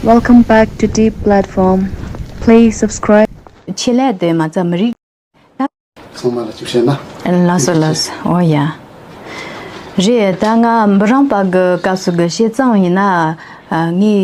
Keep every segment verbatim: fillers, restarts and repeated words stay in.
Welcome back to Deep Platform. Please subscribe. ཆེད་ལས་དེ་མ་རྩ་མི་རིགས། ཚང་མ་ལ་ཅིག་བཤད་ན། ལགས་སོ་ལགས་སོ། ཨོ་ཡ། རེད། ད་ང་འབུམ་རམས་པ་གི་སྐབས་སུ་གི་བཤད་ཙམ་ཡིན་ན། ཨ། ངའི་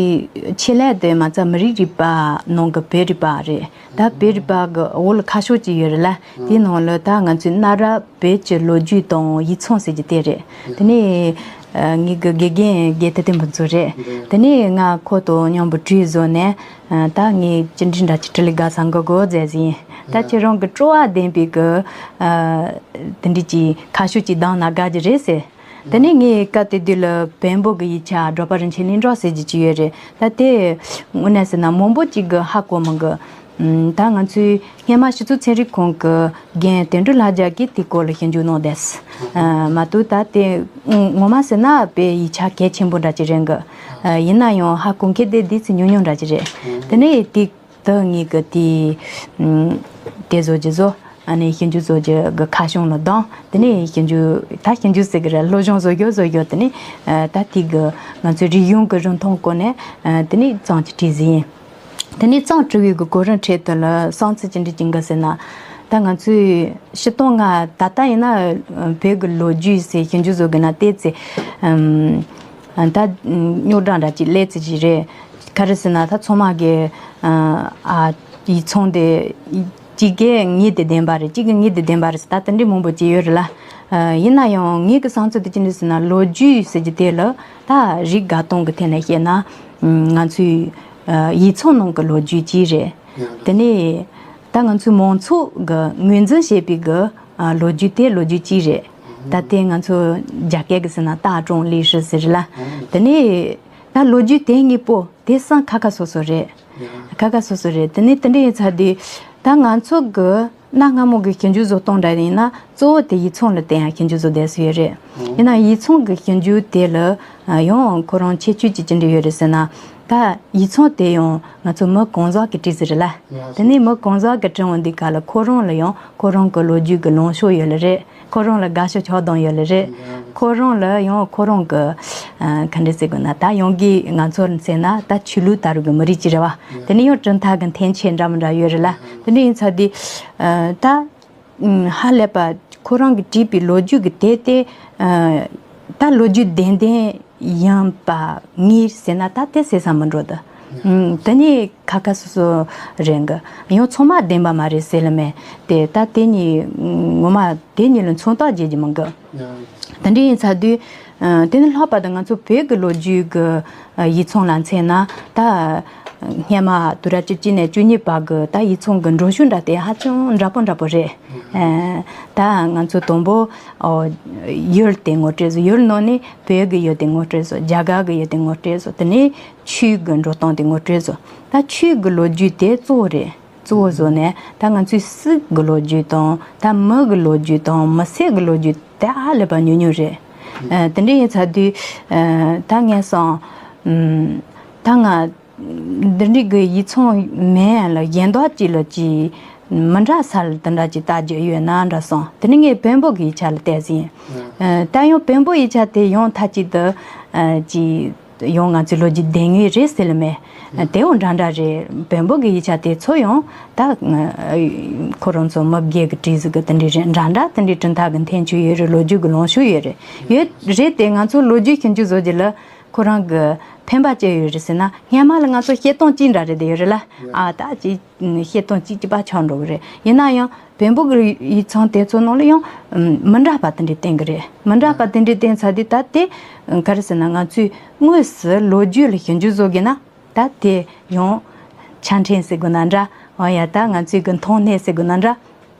ཆེད་ལས་དེ་མ་རྩ་མི་རིགས་རིག་པ་ནང་གི་བོད་རིག་པ་རེད། ད་བོད་རིག་པ་གི་འོག་ལ་ཁ་ཕྱོགས་ཅིག་ཡོད་རེད་ལ། དེའི་ནང་ལ་ད་ང་ཚོའི་གནའ་རབས་བོད་ཀྱི་ལོ་རྒྱུས་དང་ཡིག་ཚང་ཟེར་གྱི་དེ་རེད། དེ་ནས་ཨ། ངའི་གི་དགེ་རྒན་དགེ་ཐུབ་བསྟན་འཕེལ་མཚོ་རེད། དེ་ནས་ང་ཁོ་དང་མཉམ་པོ་གྲོས་བཟོས་ནས། ཨ། ད་ངས་ཅི་འདྲ་འདྲ་ཅིག་འབྲི་ལ་དགའ་ས་འགོ་འགོ་མཛད་ཟིན། ད་ཁྱེད་རང་གི་སྤྲོ་བ་ལྡན་པའི་གི། ཨ། དེ་འདྲ་ཅིག་ཁ་ཕྱོགས་ཅིག་བདམས་ན་དགའ་གི་རེད་ཟེར། དེ་ནས་ངས་སྐབས་དེ་དུས་ལ་བོན་པོ་གི་ཡིག་ཆ་སྒྲོལ་དཔལ་རིན་ཆེན་གླིང་གྲགས་ཟེར་གྱི་ཅིག་ཡོད་རེད། ད་དེ་དངོས་གནས་ཟེར་ན་མང་པོ་ཅིག་གི་ཧ་གོ་མི་གི། ཨ། ད་ང་ཚོའི་སྔོན་མ་སྤྱི་ཚོགས་ཚན་རིག་ཁང་གི་རྒན་དོན་གྲུབ་ལྷ་རྒྱལ་གྱིས་དེའི་སྐོར་ལ་ཞིབ་འཇུག་གནང་བསྡད། ཨ། མ་གཏོགས་ད་དེ་ངོ་མ་ཟེར་ན་དཔེ་ཡིག་ཆ་གལ་ཆེན་པོ་འདྲ་ཅིག་རེད་གི། ཨ། ཡིན་ན་ཡང་ཧ་གོ་མཁན་དེ་འདི་ཚོ་ཉུང་ཉུང་འདྲ་ཅིག་རེད། དེ་ནས་དེ་དུ་ངེད་ཀྱི་དེ། ཨ། དེ་བཟོ་རྒྱུ་བཟོ། ཨ་ནི་ཞིབ་འཇུག་བཟོ་རྒྱུ་གི་ཁ་བྱང་ལ་བདམས། དེ་ནས་ཞིབ་འཇུག་ད་ཞིབ་འཇུག་ཟེར་གི་རེད། སློབ་སྦྱོང་བཟོ་རྒྱུ་བཟོ་རྒྱུ། དེ་ནས་ཨ། ད་དེ་གི་ང་ཚོའི་རིག་གཞུང་གི་རིན་ཐང་སྐོར་ནས། ཨ། དེ་ནས་རྩོམ་ཅིག་བྲིས་ཟིན། དེ་ནས་རྩོམ་བྲིས་པའི་གི་གོ་རིམ་ཁྲོད་དུ་ལ་བསམ་ཚུལ་ཅི་འདྲ་ཅིག་འགའ་ཟེར་ན། ད་ང་ཚོས་སྤྱིར་བཏང་ང་ད་ལྟ་ཡིན་ན་བོད་ཀྱི་ལོ་རྒྱུས་ཟེར་ཞིབ་འཇུག་བཟོ་དགོས་ན་བལྟས་ཚེ། ཨམ། ད་རྙོག་དྲ་འདྲ་ཅིག་སླེབས་ཚེ་ཅིག་རེད། ག་རེ་ཟེར་ན་ད་ཚང་མ་གི། ཨ། ཡིག་ཚང་དེ་གཅིག་གི་ངེས་དེ་བདེན་པ་རེད། གཅིག་གི་ངེས་དེ་བདེན་པ་རེད་ཟེར། ད་དེ་འདྲའི་མང་པོ་ཅིག་ཡོད་རེད་ལ། ཨ། ཡིན་ན་ཡང་ངེད་ཀྱི་བསམ་ཚུལ་དེ་ཅི་འདྲ་ཟེར་ན། ལོ་རྒྱུས་ཟེར་གྱི་དེ་ལ་ད་རིགས་འགའ་སྟོང་གི་ཐད་ནས་བཤད་ན། ང་ཚོའི་ཡིག་ཚང་ནང་གི་ལོ་རྒྱུས་གཅིག་རེད། དེ་ནས་ད་ང་ཚོའི་མང་ཚོགས་ཀྱིས་ངོས་འཛིན་བྱེད་པའི་གི་ལོ་རྒྱུས་དེ་ལོ་རྒྱུས་གཅིག་རེད། ད་དེ་ང་ཚོ་རྒྱ་སྐད་ཀྱི་ཟེར་ན་大众历史ཟེར་ལ། དེ་ནས་ད་ལོ་རྒྱུས་དེ་གཉིས་པོ་དེ་ཚང་ཁ་ཁ་སོ་སོ་རེད། ཁ་ཁ་སོ་སོ་རེད། དེ་ནས་དེ་འདྲ་ཡིན་ཚར་དུས་ད་ང་ཚོ་གི་གནའ་སྔ་མོ་གི་ཞིབ་འཇུག་བཟོ་སྟངས་འདྲ་ཡིན་ན། གཙོ་བོ་དེ་ཡིག་ཚང་ལ་བརྟེན་ཡ་ཞིབ་འཇུག་བཟོ་བསྡད་སྲོལ་ཡོད་རེད། ཡིན་ན་ཡིག་ཚང་གི་ཞིབ་འཇུག་དེ་ལ་ཡང་ཁོ་རང་ཁྱད་ཆོས་ཅིག་ཅི་འདྲ་ཡོད་རེད་ཟེར་ན། ད་ཡིག་ཚང་དེ་ཡང་ང་ཚོ་མི་གང་ཟག་གིས་བྲིས་ཟིན་རེད་ལ། དེ་ནས་མི་གང་ཟག་གིས་བྲིས་འོང་དུས་སྐབས་ལ་ཁོ་རང་ལ་ཡང་ཁོ་རང་གི་ལོ་རྒྱུས་ཀྱི་ལངས་ཕྱོགས་ཡོད་ལེ་རེད། ཁོ་རང་ལ་དགའ་ཕྱོགས་ཆགས་སྡང་ཡོད་ལེ་རེད། ཁོ་རང་ལ་ཡང་ཁོ་རང་གི། ཨ། ག་འདྲ་ཟེར་དགོས་ན། ད་ཡང་གི་ང་ཚོར་མཚོན་ན་ད་ཆོས་ལུགས་ལྟ་བུ་གི་མི་རིགས་ཅིག་རེད་བ། དེ་ནས་ཡང་གྲུབ་མཐའ་གི་འཐེན་འཁྱེར་འདྲ་མི་འདྲ་ཡོད་རེད་ལ། དེ་འདྲ་ཡིན་ཚར་དུས། ཨ། ད་ཧ་ལས་པ་ཁོ་རང་གིས་བྲིས་པའི་ལོ་རྒྱུས་ཀྱི་དེབ་དེ། ཨ། ད་ལོ་རྒྱུས་བདེན་བདེན་ཡིན་པ་ངེས་ཟེར་ན་ད་དེ་ཟེར་ས་མི་འགྲོ་ད། ཨུམ། དེ་ནས་ཁ་ཁ་སོ་སོ་རེད་གི། ཡང་ཚང་མ་བདེན་པ་མ་རེད་ཟེར་ལེ་མེད་དེ། ད་དེ་གཉིས་ངོ་མ་དེ་གཉིས་ལ་མཚོན་རྟགས་རྒྱག་རྒྱུ་མི་འགི། དེ་འདྲ་ཡིན་ཚར་དུས། ཨ། དེ་ནི་ལྷག་པར་དུ་ང་ཚོ་བོད་ཀྱི་ལོ་རྒྱུས་ཀྱི། ཨ། ཡིག་ཚང་ལ་མཚོན་ན། ད་སྔོན་མ་དུས་རབས་བཅུ་གཅིག་ནས་བཅུ་གཉིས་བར་གྱི་ད་ཡིག་ཚང་གི་འགྲོ་ཤུགས་འདྲ་དེ་ཧ་ཅང་འདྲ་པོ་འདྲ་པོ་རེད། ཨ། ད་ང་ཚོ་དང་པོ། ཨོ། ཡུལ་དེ་ངོ་སྤྲོད་བཟོ། ཡུལ་ནང་ནས་བོད་ཀྱི་ཡུལ་དེ་ངོ་སྤྲོད་བཟོ། རྒྱ་གར་གྱི་ཡུལ་དེ་ངོ་སྤྲོད་བཟོ། དེ་ནས་ཆོས་ཀྱི་འགྲོ་སྟངས་དེ་ངོ་སྤྲོད་བཟོ། ད་ཆོས་ཀྱི་ལོ་རྒྱུས་དེ་གཙོ་བོ་རེད། གཙོ་བོ་བཟོ་ནས་ད་ང་ཚོའི་སྲིད་ཀྱི་ལོ་རྒྱུས་དང་། ད་མི་གི་ལོ་རྒྱུས་དང་། མི་སེར་གྱི་ལོ་རྒྱུས་དེ་ཧ་ལས་པ་ཉུང་ཉུང་རེད། ཨ། དེ་འདྲ་ཡིན་ཚར་དུས། ཨ། ད་ངས་སོང་། ཨུམ། ད་ང་འདི་འདྲའི་གི་ཡིག་ཚང་མེད་ལ་གཞན་དག་ཅིག་ལ་ཅིག་མི་འདྲ་ས་ལ་དེ་འདྲ་ཅིག་ལྟ་རྒྱུ་ཡོད་ན་འདྲ་སོང་། དེ་ནས་ངས་བོན་པོ་གི་ཡིག་ཆ་ལ་བལྟས་ཟིན། ཨ། ད་ཡང་བོན་པོ་ཡིག་ཆ་དེ་ཡང་མཐའ་གཅིག་ཏུ། ཨ། ཅིག་ཡང་ང་ཚོའི་ལོ་རྒྱུས་བདེན་དངོས་རེད་ཟེར་ལེ་མེད། དེའང་འདྲ་འདྲ་རེད། བོན་པོ་གི་ཡིག་ཆ་དེ་ཚོ་ཡང་ད་ཁོ་རང་ཚོ་མི་སྒེར་གྱིས་བྲིས་ཟིག་གི་དེ་འདྲ་རེད། འདྲ་འདྲ་དེ་འདྲའི་གྲུབ་མཐའ་གི་འཐེན་ཆོས་ཡོད་རེད། ལོ་རྒྱུས་ཀྱི་ལངས་ཕྱོགས་ཡོད་རེད། ཡོད་རེད་དེ། ང་ཚོ་ལོ་རྒྱུས་ཞིབ་འཇུག་བཟོ་རྒྱུ་ལ་ཁོ་རང་གི་ཕན་པ་ཅི་ཡོད་རེད་ཟེར་ན། སྔོན་མ་ལ་ང་ཚོ་བཤད་སྟངས་གཅིག་འདྲ་རེད་དེ་ཡོད་རེད་ལ། ཨ། ད་ཅིག་བཤད་སྟངས་གཅིག་གཅིག་པ་ཆགས་འགྲོ་གི་རེད། ཡིན་ན་ཡང་བོན་པོ་གི་ཡིག་ཚང་དེ་ཚོ་ནང་ལ་ཡང་མི་འདྲ་བ་དེ་འདྲའི་བསྟན་གི་རེད། མི་འདྲ་བ་དེ་འདྲའི་བསྟན་ཚར་དུས། ད་དེ་ག་རེ་ཟེར་ན། ང་ཚོས་དངོས་སུ་ལོ་རྒྱུས་ལ་ཞིབ་འཇུག་བཟོ་དགོས་ན། ད་དེ་ཡང་ཆ་འཕྲིན་ཟེར་དགོས་ན་འདྲ། འོ་ཡ། ད་ང་ཚོའི་གི་མཐོང་སྣེ་ཟེར་དགོས་ན་འདྲ།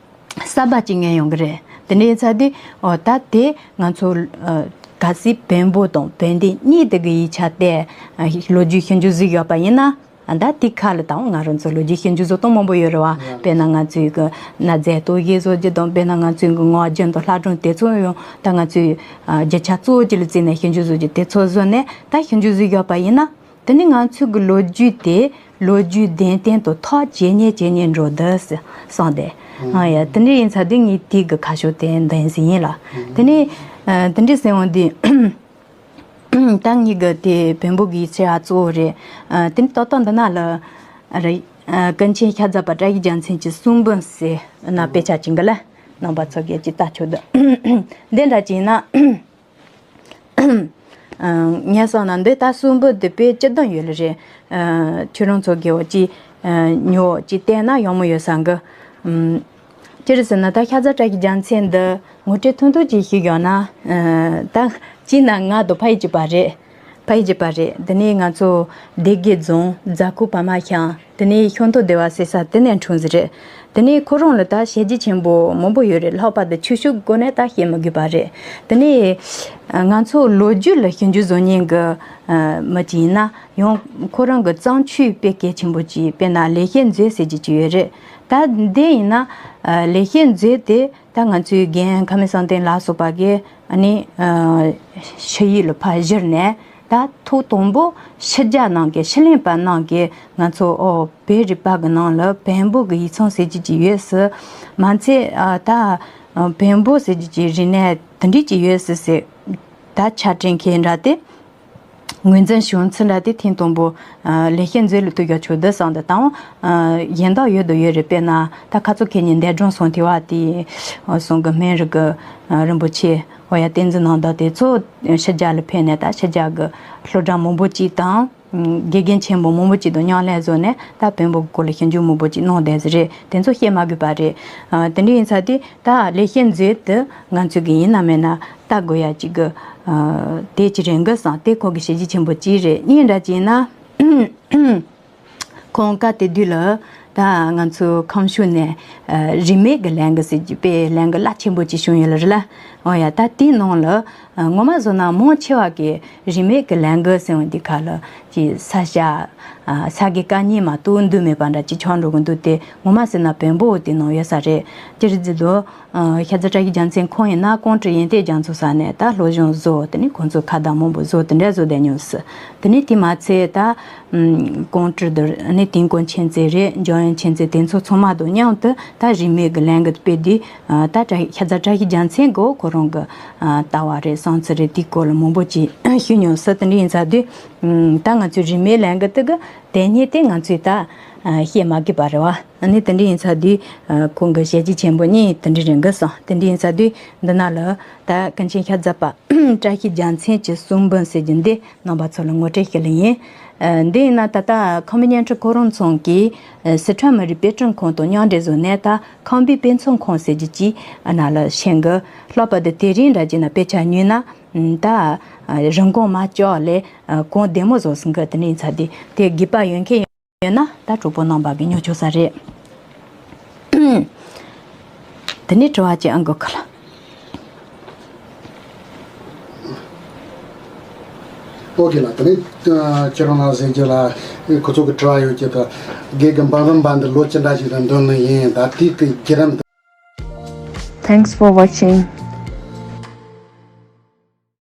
གསར་པ་ཅིག་རྙེད་ཡོང་གི་རེད། དེ་འདྲ་ཡིན་ཚར་དུས། འོ། ད་དེ་ང་ཚོ། ཨ། གལ་སྲིད་བོན་པོ་དང་བོན་བསྟན་གཉིས་དེ་གི་ཡིག་ཆ་དེ། ཨ། ལོ་རྒྱུས་ཞིབ་འཇུག་བཟོས་ཡོད་པ་ཡིན་ན། ཨ། ད་དེ་ཁ་ལ་ད་ང་རང་ཚོ་ལོ་རྒྱུས་ཞིབ་འཇུག་བཟོ་སྟངས་མང་པོ་ཡོད་རེད་བ། དཔེར་ན་ང་ཚོའི་གི་གནའ་རྫས་རྟོག་ཞིབ་བཟོ་རྒྱུ་དང་། དཔེར་ན་ང་ཚོའི་གི་ངག་རྒྱུན་དང་ལྷ་སྒྲུང་དེ་ཚོ་ཡང་ད་ང་ཚོའི། ཨ། རྒྱུ་ཆ་གཙོ་བོ་ཅིག་ལ་བརྩིས་ནས་ཞིབ་འཇུག་བཟོ་རྒྱུ་དེ་ཚོ་བཟོས་ནས་ད་ཞིབ་འཇུག་བཟོས་ཡོད་པ་ཡིན་ན། དེ་ནི་ང་ཚོའི་གི་ལོ་རྒྱུས་དེ་ལོ་རྒྱུས་བདེན་བདེན་དུ་ཐག་ཇེ་ཉེ་ཇེ་ཉེ་འགྲོ་འདུག་ཟེར་གསུངས་ཏེ། ཨ་ཡ། དེ་འདྲ་ཡིན་ཚར་དུས་ངས་དེ་གི་ཁ་ཕྱོགས་དེ་འདོན་ཟིན་ཡིན་ལ། དེ་ནི། ཨ། དེ་འདྲ་ཟེར་འོང་དུས། ད་ངེད་ཀྱི་དེ་བོན་པོ་གི་ཡིག་ཆ་ཡ་གཙོ་བོ་རེད། ཨ། དེ་ནི་ཏག་ཏག་འདི་ན་ལ་རེད། ཨ། ཀུན་མཁྱེན་ཤ་ཟ་པ་བཀྲ་ཤིས་རྒྱལ་མཚན་གྱི་གསུང་འབུམ་ཟེར་ན་དཔེ་ཆ་ཅིག་འགི་ལ། རྣམ་པ་ཚོ་གིས་ཅིག་ལྟ་ཆོག་འདུག་འདི་འདྲ་ཅིག་ཡིན་ན། ཨ། ངས་བསམ་ན་འདི་ད་གསུང་འབུམ་འདི་དཔེ་སྤྱི་བསྡོམས་ཡོད་ལ་རེད། ཨ། ཁྱོད་རང་ཚོ་གིས་འོ་ཅིག་ཨ། ཉོ་ཅིག་བལྟས་ན་ཡག་མོ་ཡོད་བསམ་གི། ཨམ། ཅི་རེད་ཟེར་ན་ད་ཤ་ཟ་བཀྲ་ཤིས་རྒྱལ་མཚན་འདི་ངོ་སྤྲོད་ཐུང་ཐུང་ཅིག་ཞུས་ཡོང་ན། ཨ། ད་གཅིག་ན་ང་དང་ཕ་ཡུལ་གཅིག་པ་རེད། ཕ་ཡུལ་གཅིག་པ་རེད། དེ་ནས་ང་ཚོ་སྡེ་དགེ་རྫོང་རྫ་ཁུག་བར་མ་ཤང་། དེ་ནས་ཤིང་ཐོག་སྡེ་བ་ཟེར་ས་དེ་ནས་འཁྲུངས་ཟིན་རེད། དེ་ནས་ཁོ་རང་ལ་ད་བྱས་རྗེས་ཆེན་པོ་མང་པོ་ཡོད་རེད། ལྷག་པར་དུ་ཆོས་ཕྱོགས་སྒོ་ནས་ད་བཤད་མི་དགོས་པ་རེད། དེ་ནས་ང་ཚོ་ལོ་རྒྱུས་ལ་ཞིབ་འཇུག་བཟོ་མཁན་གྱི་མི་གཅིག་ཡིན་ན་ཡང་ཁོ་རང་གི་བརྩམས་ཆོས་དཔེ་གལ་ཆེན་པོ་གཅིག་དཔེར་ན་ལེགས་བཤད་མཛོད་ཟེར་གྱི་གཅིག་ཡོད་རེད། ད་འདི་ཡིན་ན་ལེགས་བཤད་མཛོད་དེ། ད་ང་ཚོའི་རྒན་ཁ་མི་བསམ་གཏན་ལ་སོགས་པ་གིས་ཨ་ནི་ཨ་ཕྱི་ཡུལ་ལ་ཕར་བཞུར་ནས། ད་ཐོག་དང་པོ་ཕྱི་རྒྱལ་ནང་གི་ཕྱི་གླིང་པ་ནང་གི་ང་ཚོ་ཨོ་བོད་རིག་པ་གི་ནང་ལ་བོན་པོ་གི་ཡིག་ཚང་ཟེར་གྱི་ཅིག་ཡོད་ཟེར། མ་ཚད་ཨ་ད་ཨ་བོན་པོ་ཟེར་གྱི་ཅིག་རིག་གནས་དེ་འདྲ་ཅིག་ཡོད་ཟེར་ཟེར། ད་ཕྱག་སྦྲེལ་མཁན་འདྲ་དེ། ངོས་འཛིན་བྱུང་ཚུལ་འདྲ་དེ་ཐེངས་དང་པོ་ཨ་ལེགས་བཤད་མཛོད་ལ་ཐུག་ཡོད་ཆོག་འདི་བསམ་འདུག་ད་ཨ་གཞན་དག་ཡོད་དུ་ཡོད་རེད། དཔེར་ན་ད་ཁ་ཚོ་ཁེ་ཉིན་འདས་གྲོངས་སོང་དེ་བ་དེ་སོང་གི་སྨན་རི་གི་ཨ་རིན་པོ་ཆེ་འོ་ཡ་བསྟན་འཛིན་ནང་ད་དེ་ཚོ་ཕྱི་རྒྱལ་ལ་ཕེབས་ནས་ད་ཕྱི་རྒྱལ་གི་སློབ་གྲྭ་མང་པོ་ཅིག་དང་དགེ་རྒན་ཆེན་པོ་མང་པོ་ཅིག་དང་མཉམ་ལས་བཟོས་ནས་ད་བོན་པོ་གི་སྐོར་ལ་ཞིབ་འཇུག་མང་པོ་ཅིག་གནང་བསྡད་ཟིན་རེད། དེ་ཚོ་བཤད་མ་དགོས་པ་རེད། ཨ་དེ་འདྲ་ཡིན་ཙང་དེ། ད་ལེགས་བཤད་མཛོད་དེ་ང་ཚོ་གི་ཡིན་ན་མིན་ན་ལྟ་དགོས་ཡ་གཅིག་གི་ཨ་དེ་གཅིག་རེད་འགི་བསམ། དེ་ཁོང་གི་བྱས་རྗེས་ཆེན་པོ་གཅིག་རེད། གཉིས་འདྲ་གཅིག་ཡིན་ན་ཁོང་སྐབས་དེ་དུས་ལ་ད་ང་ཚོ་ཁམས་ཕྱོགས་ནས་ཨ་རིས་མེད་ཀྱི་ལས་འགུལ་ཟེར་གྱི་དཔེ་ལས་འགུལ་རླབས་ཆེན་པོ་གཅིག་བྱུང་ཡོད་ལ་རེད་ལ། འོ་ཡ་ད་དེའི་ནང་ལ་ཨ་ངོ་མ་བཟོ་ན་མང་ཆེ་བ་གི་རིས་མེད་ཀྱི་ལས་འགུལ་ཟེར་བ་འདི་ག་ལ་ཅིག་ས་ཆ་ཨ་ས་དགེ་བཀའ་རྙིང་མ་གཏོགས་འདུག་མེད་པ་འདྲ་ཅིག་ཆགས་འགྲོ་གི་འདུག་དེ་ངོ་མ་ཟེར་ན་བོན་པོ་དེ་ནང་ཡོད་ས་རེད། ཅི་རེད་ཟེར་དུས། ཨ་ཤ་ཟ་བཀྲ་ཤིས་རྒྱལ་མཚན་ཁོང་ཡིན་ན་ཀོང་སྤྲུལ་ཡོན་ཏན་རྒྱ་མཚོ་ས་ནས་ད་སློབ་སྦྱོང་བཟོ། དེ་ནས་ཁོང་ཚོ་ཁ་བརྡ་མང་པོ་བཟོ་དེ་འདྲ་བཟོ་བསྡད་མྱོང་ཟེར། དེ་ནས་དེ་མ་ཚད་ད་ཨམ་ཀོང་སྤྲུལ་དུ་ཨ་ནི་དིན་ཀོང་མཁྱེན་བརྩེ་རེད། འཇམ་དབྱངས་མཁྱེན་བརྩེ་དེ་ཚོ་ཚང་མ་དང་མཉམ་དུ་ད་རིས་མེད་ཀྱི་ལས་འགུལ་སྤེལ་དུས་ཨ་ད་བཀྲ་ཤ་ཟ་བཀྲ་ཤིས་རྒྱལ་མཚན་གོ་ཁོ་རང་གི་ཨ་ལྟ་བ་རེད་བསམ་ཚུལ་རེད། དེའི་སྐོར་ལ་མང་པོ་ཅིག་ཞུས་མྱོང་ཟེར། དེ་འདྲ་ཡིན་ཙང་དུས་ཨམ་ད་ང་ཚོའི་རིས་མེད་ལས་འགུལ་དེ་གི་དེ་ཉིད་དེ་ང་ཚོས་ད་ཨ་བཤད་མ་དགོས་པ་རེད་བ། ཨ་ནི་དེ་འདྲ་ཡིན་ཙང་དུས་ཨ་ཁོང་གི་བྱས་རྗེས་ཆེན་པོ་གཉིས་དེ་འདྲ་རེད་འགི་བསམ། དེ་འདྲ་ཡིན་ཙང་དུས་འདི་ན་ལ་ད་ཀུན་མཁྱེན་ཤ་ཟ་པ་བཀྲ་ཤིས་རྒྱལ་མཚན་གྱི་གསུང་འབུམ་ཟེར་རྒྱུ་འདི་རྣམ་པ་ཚོ་ལ་ངོ་སྤྲོད་ཞུ་ལེ་ཡིན། ཨ་འདི་ཡིན་ན་ད་ལྟ་ཁམས་པའི་བརྙན་འཕྲིན་ཁོ་རང་ཚང་གིས་ཨ་སི་ཁྲོན་མི་རིགས་དཔེ་སྐྲུན་ཁང་དང་མཉམ་འབྲེལ་བཟོས་ནས་ད་ཁམས་པའི་དཔེ་མཚོན་ཁང་ཟེར་རྒྱུ་ཅིག་ཨ་ན་ལ་བཞེངས་གི། ལྷག་པར་དུ་དེ་རིང་འདྲ་བྱས་ན་དཔེ་ཆ་ཉོས་ན་ཨ་ད་ཨ་རིན་གོང་མར་ལྕོག་ལས་ཨ་གོང་བདེ་མོ་བཟོ་སོང་གི། དེ་འདྲ་ཡིན་ཙང་དུས་དེ་དགོས་པ་ཡོད་མཁན་ཡོད་ན་ད་གྲོགས་པོ་རྣམ་པ་གིས་ཉོ་ཆོག་ས་རེད། དེ་ནས་དྲི་བ་ཅིག་ཨང་གི་ཁ་ལ། ཨོ་ཁེ་ལ། དེ་ནས་ཁྱེད་རང་ལ་ཟེར་རྒྱུ་ལ་ཁོ་ཚོ་གི་དྲི་བ་ཡོད་ཀྱི་ད་དགེ་རྒན་འབུམ་རམས་པ་འདི་ལོ་ཅི་འདྲ་ཞིག་ལ་འདོན་ནི་ཡིན། ད་དེ་གི་བརྒྱུད་རིམ། Thanks for watching.